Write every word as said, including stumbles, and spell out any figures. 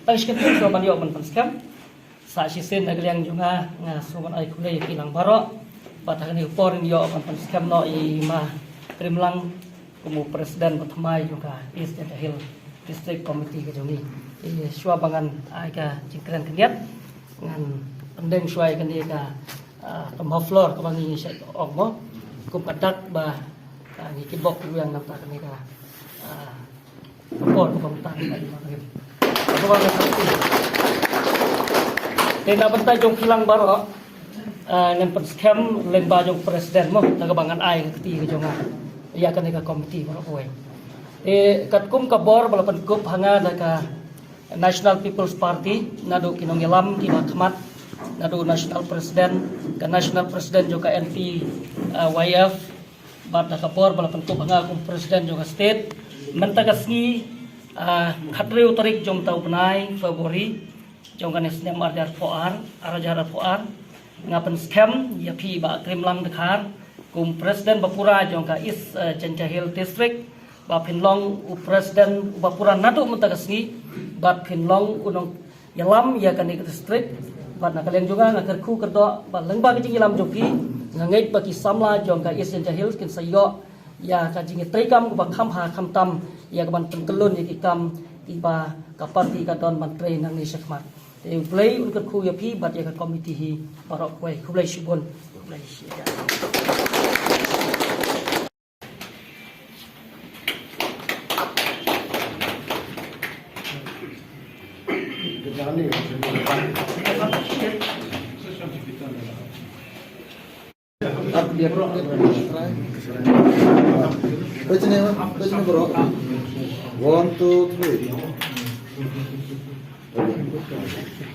Tang shi kyntien shuwa ban ïoh ban pynskhem. Sa shisien na ka liang jong nga, nga sngewbha ban ai khublei ïa phi lang baroh. Bad ha kane ka por ngin ïoh ban pynskhem noh ïa i Ma Krimlang kum u President ba thymmai jong ka East Jaintia Hills District Committee ka jong ngi. Te shuwa ba ngan ai ka jingkren khyndiat, ngan pyndeng shuwa ïa kane ka, ah, ka mawphor kaba ngi shait ong mo. Kum ka dak ba, ah, ngi kitbok kitrwiang na ka bynta kane ka, ah, ka por kaba mynta ka ïa ma ka rim. Kaba ngan kyrpad. Te na ka bynta jong phi lang baroh, ah, ngan pynskhem lyngba jong President mo, na kaba ngan ai ka kti ka jong nga ïa kane ka komiti baroh kawei. Te katkum ka bor ba la pynkup ha nga da ka National People's Party, naduh ki nongïalam kiba khmat, naduh National President, ka National President jong ka N P Y F, bad da ka bor ba la pynkup ha nga kum President jong ka State. Mynta ka sngi, ah, khathynriew tarik jong u bnai February jong kane ka snem ar hajar arphew ar, ar hajar arphew ar, nga pynskhem ïa phi Bah Krimlang Dkhar kum President ba pura jong ka East, eh, Jaintia Hills District, ba phin long u President uba pura naduh mynta ka sngi, bad phin long u nongïalam ïa kane ka district. Bad na ka liang jong nga, nga kyrkhu kyrdoh ba lyngba ka jingïalam jong phi, nga ngeit ba ki samla jong ka East Jaintia Hills kin sa ïoh ïa ka jingïatreikam kaba kham bha kham tam, ïa kaban pynkyllon ïa ki kam kiba ka party ka don ban trei nangne shakhmat. Te U Blei un kyrkhu ïa phi bad ïa ka komiti hi baroh kawei. Khublei shibun. Khublei shibun. One, two, three.